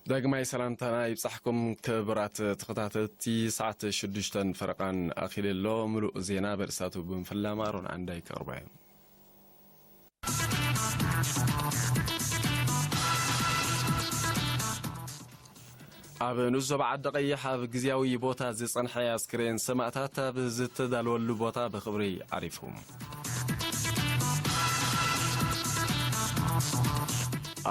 ዳግማይ ሰላምታና ይብጻሕኩም ክቡራት ተኸታተልቲ። ሰዓት ሽዱሽተን ፈረቓን ኣኺሉ ኣሎ። ምሉእ ዜና በርእስታቱ ብምፍላም ኣሮን ዓንዳይ ከቕርቦ እየ። ኣብ ንኡስ ዞባ ዓዲ ቀይሕ ኣብ ግዝያዊ ቦታ ዝጸንሐ ኣስክሬን ሰማእታት ኣብ ዝተዳለወሉ ቦታ ብኽብሪ ዓሪፉ።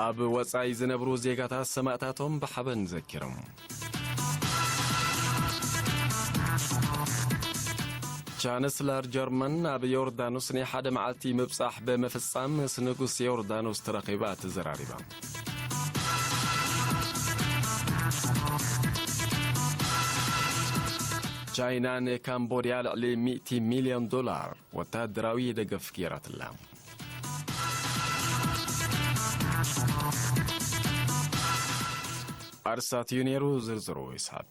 ኣብ ወጻኢ ዝነብሩ ዜጋታት ሰማእታቶም ብሓበን ዘኪሮም። ቻንስለር ጀርመን ኣብ ዮርዳኖስ ናይ ሓደ መዓልቲ ምብጻሕ ብምፍጻም ምስ ንጉስ ዮርዳኖስ ተራኺባ ተዘራሪባ። ቻይና ንካምቦድያ ልዕሊ ሚእቲ ሚልዮን ዶላር ወተሃደራዊ ደገፍ ገይራትላ። ኣርሳት እዩ ነይሩ፣ ዝርዝሩ ይስዓብ።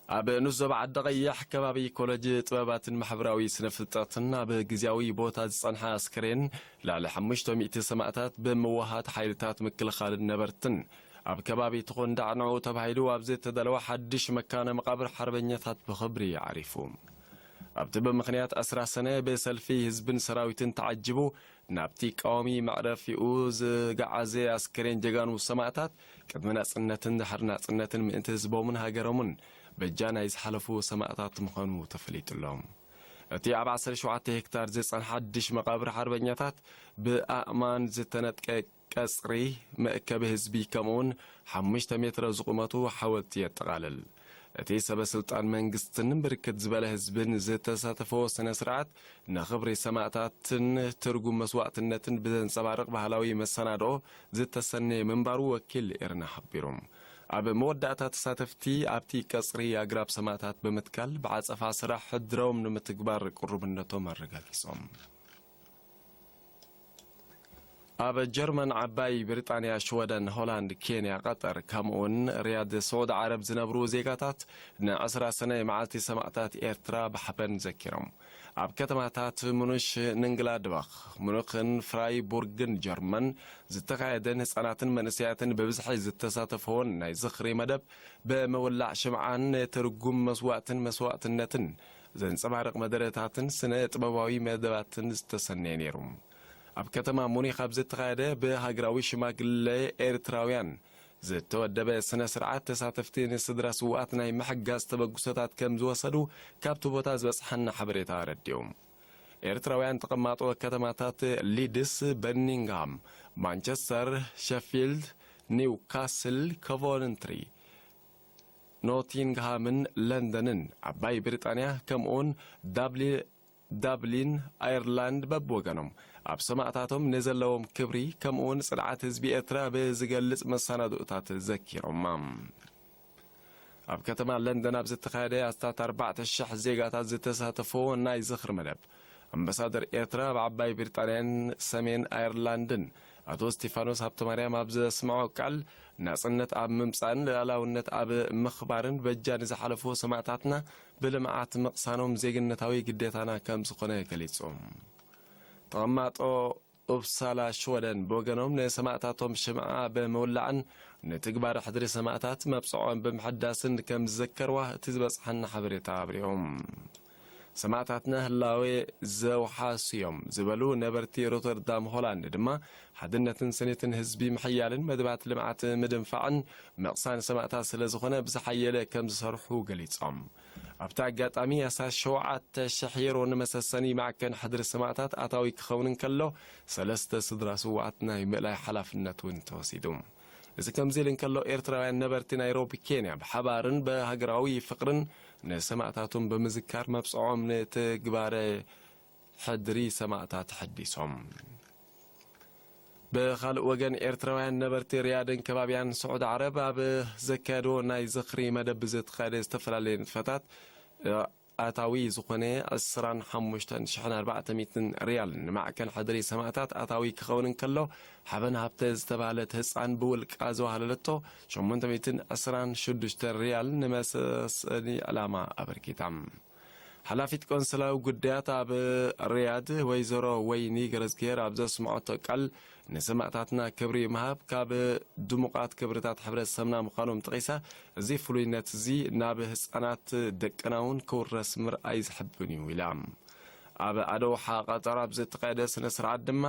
ኣብ ንኡስ ዞባ ዓዲ ቀይሕ ከባቢ ኮለጅ ጥበባትን ማሕበራዊ ስነ ፍልጠትን ኣብ ግዝያዊ ቦታ ዝጸንሐ ኣስክሬን ልዕሊ ሓሙሽተ ሚእቲ ሰማእታት ብምውሃት ሓይልታት ምክልኻልን ነበርትን ኣብ ከባቢ ትኾንዳዕ ንዕኡ ተባሂሉ ኣብ ዝተዳለወ ሓድሽ መካነ መቓብር ሓርበኛታት ብኽብሪ ዓሪፉ። ኣብቲ ብምኽንያት ዕስራ ሰነ ብሰልፊ ህዝብን ሰራዊትን ተዓጂቡ ናብቲ ቀዋሚ መዕረፊኡ ዝገዓዘ ኣስከሬን ጀጋኑ ሰማእታት ቅድሚ ናጽነትን ድሕሪ ናጽነትን ምእንቲ ህዝቦምን ሃገሮምን በጃ ናይ ዝሓለፉ ሰማእታት ምዃኑ ተፈሊጡሎም። እቲ ኣብ ዓሰርተ ሸውዓተ ሄክታር ዝጸንሐ ሓድሽ መቓብር ሓርበኛታት ብኣእማን ዝተነጥቀ ቀጽሪ መእከቢ ህዝቢ ከምኡውን ሓሙሽተ ሜትሮ ዝቑመቱ ሓወልቲ የጠቓልል። እቲ ሰበ ስልጣን መንግስትን ብርክት ዝበለ ህዝብን ዝተሳተፈዎ ስነ ስርዓት ንኽብሪ ሰማእታትን ትርጉም መስዋእትነትን ብዘንጸባርቕ ባህላዊ መሰናድኦ ዝተሰነየ ምንባሩ ወኪል ኤርና ሓቢሩ። ኣብ መወዳእታ ተሳተፍቲ ኣብቲ ቀጽሪ ኣግራብ ሰማእታት ብምትካል ብዓጸፋ ስራሕ ሕድሮም ንምትግባር ቅሩብነቶም ኣረጋጊጾም። ኣብ ጀርመን፣ ዓባይ ብሪጣንያ፣ ሽወደን፣ ሆላንድ፣ ኬንያ፣ ቀጠር፣ ከምኡውን ሪያድ ስዑዲ ዓረብ ዝነብሩ ዜጋታት ንዕስራ ሰነ መዓልቲ ሰማእታት ኤርትራ ብሓበን ዘኪሮም። ኣብ ከተማታት ሙንሽንግላድባኽ፣ ሙኒኽን ፍራይቡርግን ጀርመን ዝተኻየደ ንህጻናትን መንእሰያትን ብብዝሒ ዝተሳተፈዎን ናይ ዝኽሪ መደብ ብምውላዕ ሽምዓን ንትርጉም መስዋእትን መስዋእትነትን ዘንጸባርቕ መደረታትን ስነ ጥበባዊ መደባትን ዝተሰነየ ነይሩ። ኣብ ከተማ ሙኒኽ ኣብ ዝተኻየደ ብሃገራዊ ሽማግለ ኤርትራውያን ዝተወደበ ስነ ስርዓት ተሳተፍቲ ንስድራ ስውኣት ናይ ምሕጋዝ ተበግሶታት ከም ዝወሰዱ ካብቲ ቦታ ዝበጽሓና ሓበሬታ ኣረዲኡ። ኤርትራውያን ተቐማጦ ከተማታት ሊድስ፣ በርሚንግሃም፣ ማንቸስተር፣ ሸፊልድ፣ ኒውካስል፣ ኮቨንትሪ፣ ኖቲንግሃምን ለንደንን፣ ዓባይ ብሪጣንያ፣ ከምኡውን ዳብሊ-፣ ዳብሊን ኣየርላንድ በብወገኖም ኣብ ሰማእታቶም ንዘለዎም ክብሪ ከምኡውን ጽንዓት ህዝቢ ኤርትራ ብዝገልጽ መሰናድኦታት ዘኪሮማ። ኣብ ከተማ ለንደን ኣብ ዝተኻየደ ኣስታት ኣርባዕተ ሽሕ ዜጋታት ዝተሳተፎ ናይ ዝኽሪ መደብ፣ ኣምባሳደር ኤርትራ ኣብ ዓባይ ብሪጣንያን ሰሜን ኣየርላንድን ኣቶ እስቲፋኖስ ሃብተማርያም ኣብ ዘስምዖ ቃል፣ ናጽነት ኣብ ምምጻእን ልኣላውነት ኣብ ምኽባርን በጃ ንዝሓለፉ ሰማእታትና ብልምዓት ምቕሳኖም ዜግነታዊ ግዴታና ከም ዝኾነ ገሊጹ። ተቐማጦ ኡፕሳላ ሽወደን ብወገኖም ንሰማእታቶም ሽምዓ ብምውላዕን ንትግባረ ሕድሪ ሰማእታት መብጽዖም ብምሕዳስን ከም ዝዘከርዋ እቲ ዝበጽሓና ሓበሬታ ኣብሪሆም። ሰማእታትና ህላዌ ዘውሓሱ እዮም ዝበሉ ነበርቲ ሮተርዳም ሆላንድ ድማ፣ ሓድነትን ስኒትን ህዝቢ ምሕያልን መደባት ልምዓት ምድንፋዕን ምቕሳን ሰማእታት ስለ ዝኾነ ብዝሓየለ ከም ዝሰርሑ ገሊጾም። ኣብቲ ኣጋጣሚ ኣስታት ሸውዓተ ሽሕ ዩሮ ንመሰሰኒ ማዕከን ሕድሪ ሰማእታት ኣታዊ ክኸውን እንከሎ፣ ሰለስተ ስድራ ስውኣት ናይ ምእላይ ሓላፍነት እውን ተወሲዱ። እዚ ከምዚ ኢሉ እንከሎ፣ ኤርትራውያን ነበርቲ ናይሮቢ ኬንያ ብሓባርን ብሃገራዊ ፍቕርን ንሰማእታቶም ብምዝካር መብጽዖም ንትግባረ ሕድሪ ሰማእታት ተሐዲሶም። ብኻልእ ወገን፣ ኤርትራውያን ነበርቲ ሪያድን ከባቢያን ስዑዲ ዓረብ ኣብ ዘካየድዎ ናይ ዝኽሪ መደብ ብዝተኻየደ ዝተፈላለየ ንጥፈታት፣ እ፣ ኣታዊ ዝኾነ ዕስራን ሓሙሽተን ሽሕን ኣርባዕተ ሚእትን ሪያል ንማዕከን ሕድሪ ሰማእታት ኣታዊ ክኸውን እንከሎ፣ ሓበን ሃብተ ዝተባህለት ህፃን ብውልቃ ዝዋህለለቶ ሸሞንተ ሚእትን ዕስራን ሽዱሽተን ሪያል ንመሰሰኒ ዕላማ ኣበርኪታ። ሓላፊት ቆንስላዊ ጉዳያት ኣብ ሪያድ ወይዘሮ ወይኒ ገረዝግሄር ኣብ ዘስምዐቶ ቃል፣ ንሰማእታትና ክብሪ ምሃብ ካብ ድሙቓት ክብርታት ሕብረተሰብና ምዃኖም ጠቒሳ፣ እዚ ፍሉይነት እዚ ናብ ህፃናት ደቅና እውን ክውረስ ምርኣይ ዝሕብን እዩ ኢላ። ኣብ ኣደውሓ ቀጠር ኣብ ዝተኻየደ ስነ ስርዓት ድማ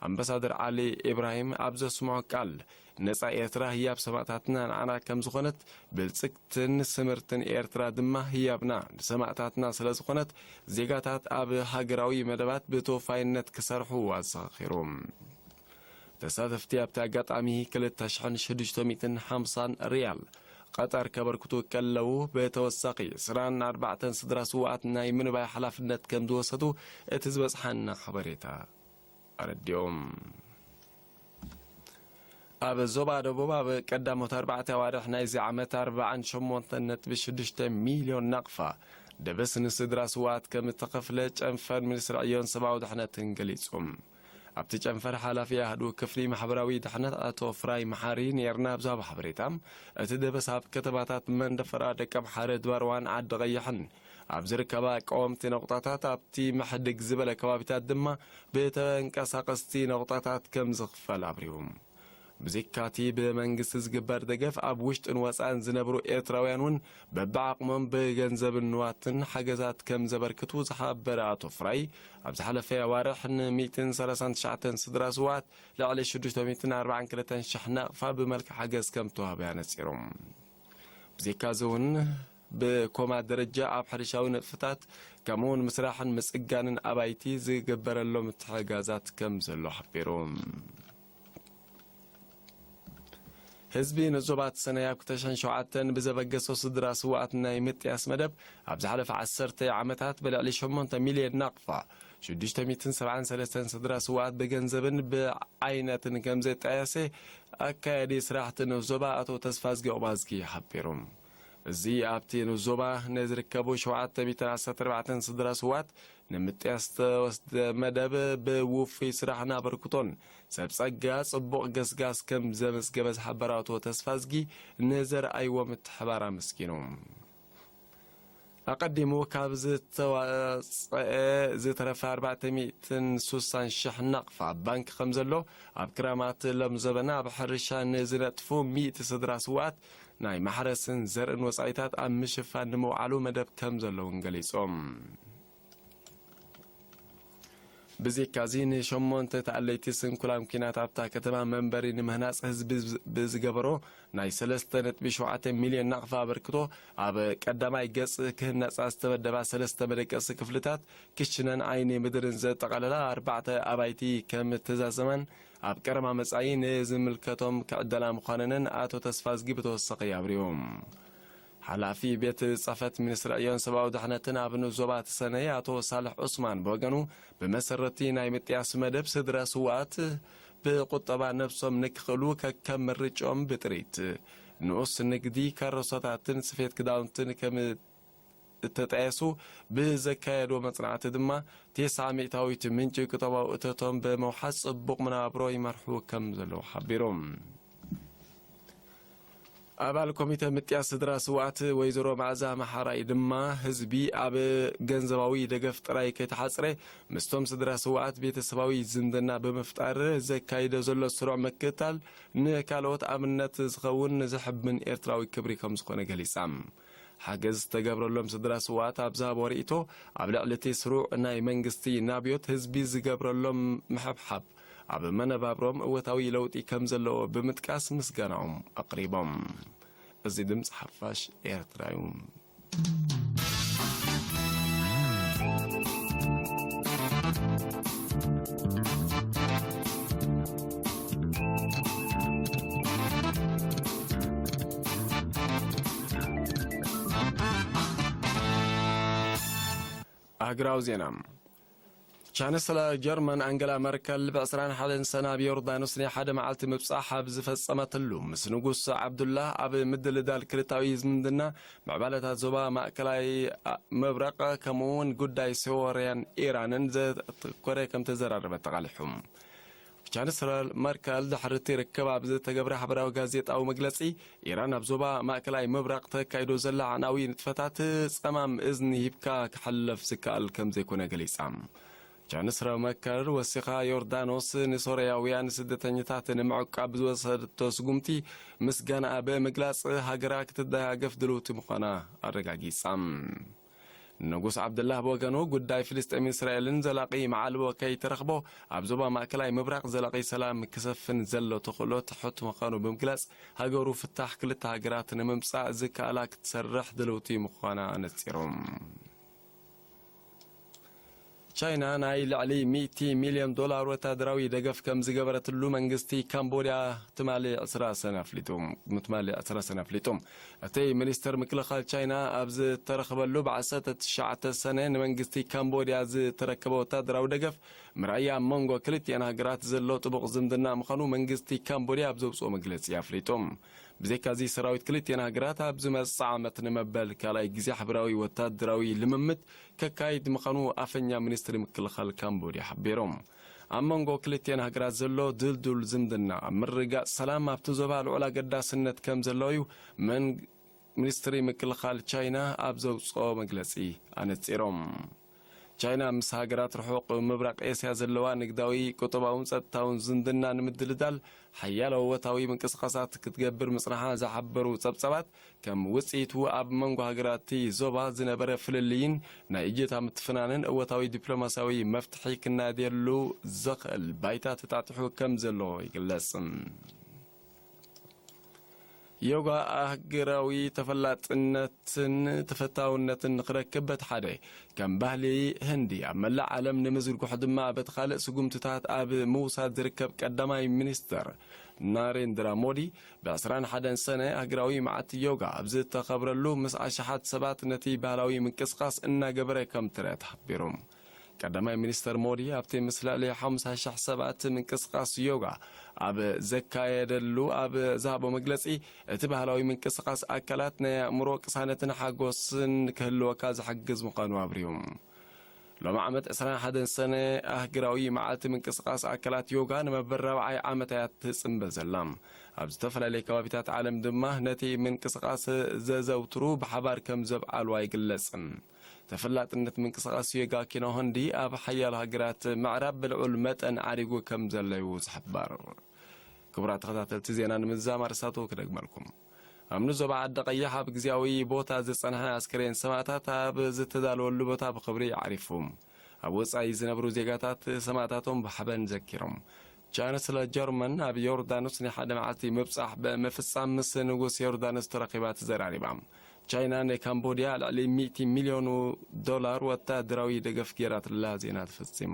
ኣምባሳደር ዓሊ ኢብራሂም ኣብ ዘስምዖ ቃል፣ ነፃ ኤርትራ ህያብ ሰማእታትና ንዓና ከም ዝኾነት፣ ብልጽግትን ስምርትን ኤርትራ ድማ ህያብና ንሰማእታትና ስለ ዝኾነት፣ ዜጋታት ኣብ ሃገራዊ መደባት ብተወፋይነት ክሰርሑ ኣዘኻኺሩ። ተሳተፍቲ ኣብቲ ኣጋጣሚ ክልተ ሽሕን ሽዱሽተ ሚእትን ሓምሳን ሪያል ቀጠር ከበርክቱ ከለዉ፣ ብተወሳኺ ዕስራን ኣርባዕተን ስድራ ስውኣት ናይ ምንባይ ሓላፍነት ከም ዝወሰዱ እቲ ዝበጽሓና ሓበሬታ ኣረዲኦም። ኣብ ዞባ ደቡብ ኣብ ቀዳሞት ኣርባዕተ ኣዋርሕ ናይዚ ዓመት ኣርባዓን ሸሞንተን ነጥቢ ሽዱሽተ ሚልዮን ናቕፋ ደበስ ንስድራ ስውኣት ከም እተኸፍለ ጨንፈር ሚኒስትሪ ዕዮን ሰብኣዊ ድሕነትን ገሊጹ። ኣብቲ ጨንፈር ሓላፊ ኣህዱ ክፍሊ ማሕበራዊ ድሕነት ኣቶ ፍራይ መሓሪ ኔርና ኣብ ዝሃቦ ሓበሬታ፣ እቲ ደበስ ኣብ ከተማታት መንደፈራ፣ ደቀምሓረ፣ ድባርዋን ዓዲ ቀይሕን ኣብ ዝርከባ ቀወምቲ ነቑጣታት፣ ኣብቲ ምሕድግ ዝበለ ከባቢታት ድማ ብተንቀሳቐስቲ ነቑጣታት ከም ዝኽፈል ኣብሪሁ። ብዘይካቲ ብመንግስቲ ዝግበር ደገፍ፣ ኣብ ውሽጥን ወጻእን ዝነብሩ ኤርትራውያን እውን በብዓቕሞም ብገንዘብን ንዋትን ሓገዛት ከም ዘበርክቱ ዝሓበረ ኣቶ ፍራይ፣ ኣብ ዝሓለፈ ኣዋርሕ ን139 ስድራ ስውኣት ልዕሊ ሽዱሽተ ሚእትን ኣርባዓን ክልተን ሽሕ ናቕፋ ብመልክዕ ሓገዝ ከም ተዋህበ ኣነጺሩ። ብዘይካዚ እውን ብኮማ ደረጃ ኣብ ሕርሻዊ ንጥፍታት፣ ከምኡውን ምስራሕን ምጽጋንን ኣባይቲ ዝግበረሎም ምትሕግጋዛት ከም ዘሎ ሓቢሩ። ህዝቢ ንዞባ ተሰነይ ኣብ ክልተ ሽሕን ሸውዓተን ብዘበገሶ ስድራ ስውኣት ናይ ምጥያስ መደብ፣ ኣብ ዝሓለፈ ዓሰርተ ዓመታት ብልዕሊ ሸሞንተ ሚልዮን ናቕፋ ሽዱሽተ ሚእትን ሰብዓን ሰለስተን ስድራ ስውኣት ብገንዘብን ብዓይነትን ከም ዘጣየሰ ኣካያዲ ስራሕቲ ንዞባ ኣቶ ተስፋዝጊ ኦባዝጊ ሓቢሩ። እዚ ኣብቲ ንዞባ ንዝርከቡ ሸውዓተ ሚእትን ዓሰርተ ኣርባዕተን ስድራ ስውኣት ንምጥያስ ዝተወስደ መደብ ብውፉይ ስራሕን ኣበርክቶን ሰብ ጸጋ ጽቡቕ ገስጋስ ከም ዘመዝገበ ዝሓበረ ኣቶ ተስፋዝጊ ንዘርኣይዎ ምትሕባር ኣመስጊኑ። ኣቐዲሙ ካብ ዝተዋጽአ ዝተረፈ ኣርባዕተ ሚእትን ሱሳን ሽሕ ናቕፋ ኣብ ባንክ ከም ዘሎ፣ ኣብ ክራማት ሎም ዘበና ኣብ ሕርሻ ንዝነጥፉ ሚእቲ ስድራ ስውኣት ናይ ማሕረስን ዘርእን ወጻኢታት ኣብ ምሽፋን ንምውዓሉ መደብ ከም ዘሎ እውን ገሊጾም። ብዘይካዚ ንሸሞንተ ተኣለይቲ ስንኩላን ኲናት ኣብታ ከተማ መንበሪ ንምህናጽ ህዝቢ ብዝገበሮ ናይ ሰለስተ ነጥቢ ሸውዓተ ሚልዮን ናቕፋ ኣበርክቶ፣ ኣብ ቀዳማይ ገጽ ክህነጻ ዝተመደባ ሰለስተ መደቀሲ ክፍልታት፣ ክሽነን ዓይኒ ምድርን ዘጠቓለላ ኣርባዕተ ኣባይቲ ከም እተዛዘመን ኣብ ቀረባ መጻኢ ንዝምልከቶም ክዕደላ ምዃነንን ኣቶ ተስፋዝጊ ብተወሳኺ ኣብሪሁ። ሓላፊ ቤት ጽሕፈት ሚኒስትሪ ዕዮን ሰብኣዊ ድሕነትን ኣብ ንዞባ ተሰነይ ኣቶ ሳልሕ ዑስማን ብወገኑ፣ ብመሰረቲ ናይ ምጥያስ መደብ ስድራ ስውኣት ብቁጠባ ነብሶም ንክኽእሉ ከከም ምርጭኦም ብጥሪት ንኡስ ንግዲ ካሮሳታትን ስፌት ክዳውንትን ከም እተጣየሱ ብዘካየዶ መጽናዕቲ ድማ፣ ተስዓ ሚእታዊት ምንጪ ቁጠባዊ እቶቶም ብምውሓስ ጽቡቕ መነባብሮ ይመርሑ ከም ዘለዉ ሓቢሩ። ኣባል ኮሚተ ምጥያስ ስድራ ስውኣት ወይዘሮ መዓዛ መሓራይ ድማ፣ ህዝቢ ኣብ ገንዘባዊ ደገፍ ጥራይ ከይተሓጽረ፣ ምስቶም ስድራ ስውኣት ቤተሰባዊ ዝምድና ብምፍጣር ዘካይዶ ዘሎ ስሩዕ ምክትታል ንካልኦት ኣብነት ዝኸውን ዘሕብን ኤርትራዊ ክብሪ ከም ዝኾነ ገሊጻ። ሓገዝ ዝተገብረሎም ስድራ ስውኣት ኣብ ዝሃቦ ርእይቶ፣ ኣብ ልዕሊ እቲ ስሩዕ ናይ መንግስቲ ናብዮት ህዝቢ ዝገብረሎም ምሕብሓብ ኣብ መነባብሮም እወታዊ ለውጢ ከም ዘለዎ ብምጥቃስ ምስጋናኦም ኣቕሪቦም። እዚ ድምፂ ሓፋሽ ኤርትራ እዩ። ኣህግራዊ ዜና። ቻንስለር ጀርመን ኣንገላ መርከል ብ ዕስራን ሓደን ሰነ ኣብ ዮርዳኖስ ናይ ሓደ መዓልቲ ምብጻሕ ኣብ ዝፈጸመትሉ፣ ምስ ንጉስ ዓብዱላህ ኣብ ምድልዳል ክልታዊ ዝምድና ምዕባለታት ዞባ ማእከላይ ምብራቕ፣ ከምኡ'ውን ጉዳይ ሶርያን ኢራንን ዘተኮረ ከም ተዘራረበ ተቓሊሑ። ቻንስለር መርከል ድሕሪ እቲ ርክብ ኣብ ዝተገብረ ሓበራዊ ጋዜጣዊ መግለጺ፣ ኢራን ኣብ ዞባ ማእከላይ ምብራቕ ተካይዶ ዘላ ኣዕናዊ ንጥፈታት ጸማም እዝኒ ሂብካ ክሕለፍ ዝከኣል ከም ዘይኮነ ገሊጻ። ቻንስለር መርከል ወሲኻ፣ ዮርዳኖስ ንሶርያውያን ስደተኛታት ንምዕቃብ ዝወሰደቶ ስጉምቲ ምስጋናኣ ብምግላጽ፣ ሃገራ ክትደጋገፍ ድልውቲ ምዃና ኣረጋጊጻ። ንጉስ ዓብደላህ ብወገኑ፣ ጉዳይ ፍልስጤምን እስራኤልን ዘላቒ መዓልቦ ከይተረኽቦ፣ ኣብ ዞባ ማእከላይ ምብራቕ ዘላቒ ሰላም ክሰፍን ዘሎ ተኽእሎ ትሑት ምዃኑ ብምግላጽ፣ ሃገሩ ፍታሕ ክልተ ሃገራት ንምምጻእ ዝከኣላ ክትሰርሕ ድልውቲ ምዃና ኣነጺሩ። ቻይና ናይ ልዕሊ ሚእቲ ሚልዮን ዶላር ወታደራዊ ደገፍ ከም ዝገበረትሉ መንግስቲ ካምቦድያ ትማሊ ዕስራ ሰነ ኣፍሊጡ። ትማሊ ዕስራ ሰነ ኣፍሊጡ። እቲ ሚኒስተር ምክልኻል ቻይና ኣብ ዝተረኽበሉ፣ ብ ዓሰርተ ትሽዓተ ሰነ ንመንግስቲ ካምቦድያ ዝተረከበ ወታደራዊ ደገፍ፣ ምርኣይ ኣብ መንጎ ክልቲኣን ሃገራት ዘሎ ጥቡቕ ዝምድና ምዃኑ መንግስቲ ካምቦድያ ኣብ ዘውፅኦ መግለፂ ኣፍሊጡ። ብዘይካዚ፣ ሰራዊት ክልቲኣን ሃገራት ኣብ ዝመፅእ ዓመት ንመበል ካልኣይ ግዜ ሓበራዊ ወታደራዊ ልምምድ ከካይድ ምዃኑ ኣፈኛ ሚኒስትሪ ምክልኻል ካምቦድያ ሓቢሮም። ኣብ መንጎ ክልቲኣን ሃገራት ዘሎ ድልዱል ዝምድና ኣብ ምርግጋጽ ሰላም ኣብቲ ዞባ ልዑል ኣገዳስነት ከም ዘለዎ እዩ መን-፣ ሚኒስትሪ ምክልኻል ቻይና ኣብ ዘውጽኦ መግለጺ ኣነጺሮም። ቻይና ምስ ሃገራት ርሑቕ ምብራቕ ኤስያ ዘለዋ ንግዳዊ፣ ቁጠባውን ጸጥታውን ዝምድና ንምድልዳል ሓያሎ እወታዊ ምንቅስቓሳት ክትገብር ምጽናሓ ዝሓበሩ ጸብጻባት፣ ከም ውጽኢቱ ኣብ መንጎ ሃገራት እቲ ዞባ ዝነበረ ፍልልይን ናይ እጀታ ምትፍናንን እወታዊ ዲፕሎማስያዊ መፍትሒ ክናድየሉ ዘኽእል ባይታ ተጣጢሑ ከም ዘሎ ይግለጽ። ዮጋ ኣህግራዊ ተፈላጥነትን ተፈታውነትን ንኽረክብ፣ በቲ ሓደ ከም ባህሊ ህንዲ ኣብ መላእ ዓለም ንምዝርግሑ ድማ፣ በቲ ካልእ ስጉምትታት ኣብ ምውሳድ ዝርከብ ቀዳማይ ሚኒስተር ናሬንድራ ሞዲ፣ ብ ዕስራን ሓደን ሰነ ኣህግራዊ መዓልቲ ዮጋ ኣብ ዝተኸብረሉ፣ ምስ ኣሽሓት ሰባት ነቲ ባህላዊ ምንቅስቓስ እናገበረ ከም ትረአ ተሓቢሩ። ቀዳማይ ሚኒስተር ሞዲ ኣብቲ ምስ ልዕሊ ሓምሳ ሽሕ ሰባት ምንቅስቓስ ዮጋ ኣብ ዘካየደሉ ኣብ ዝሃቦ መግለጺ፣ እቲ ባህላዊ ምንቅስቓስ ኣካላት ናይ ኣእምሮ ቅሳነትን ሓጎስን ክህልወካ ዝሕግዝ ምዃኑ ኣብርዩ። ሎሚ ዓመት ዕስራን ሓደን ሰነ ኣህግራዊ መዓልቲ ምንቅስቓስ ኣካላት ዮጋ ንመበል ራብዓይ ዓመት እያ ትጽንበ ዘላ። ኣብ ዝተፈላለዩ ከባቢታት ዓለም ድማ ነቲ ምንቅስቓስ ዘዘውትሩ ብሓባር ከም ዘብዓልዋ ይግለጽ። ተፈላጥነት ምንቅስቓስ ዮጋ ኪኖ ህንዲ ኣብ ሓያሎ ሃገራት ምዕራብ ብልዑል መጠን ዓሪጉ ከም ዘሎ እዩ ዝሕበር። ክቡራት ተኸታተልቲ ዜና፣ ንምዝዛም ኣርእስታቱ ክደግመልኩም። ኣብ ንዞባ ዓዲ ቀይሕ ኣብ ግዜያዊ ቦታ ዝጸንሐ ኣስከሬን ሰማእታት ኣብ ዝተዳለወሉ ቦታ ብኽብሪ ዓሪፉ። ኣብ ወጻኢ ዝነብሩ ዜጋታት ሰማእታቶም ብሓበን ዘኪሮም። ቻንስለር ጀርመን ኣብ ዮርዳኖስ ናይ ሓደ መዓልቲ ምብጻሕ ብምፍጻም ምስ ንጉስ ዮርዳኖስ ተራኺባ ተዘራሪባ። ቻይና ንካምቦድያ ልዕሊ ሚእቲ ሚልዮን ዶላር ወታደራዊ ደገፍ ገይራትላ። ዜና ተፈጺሙ።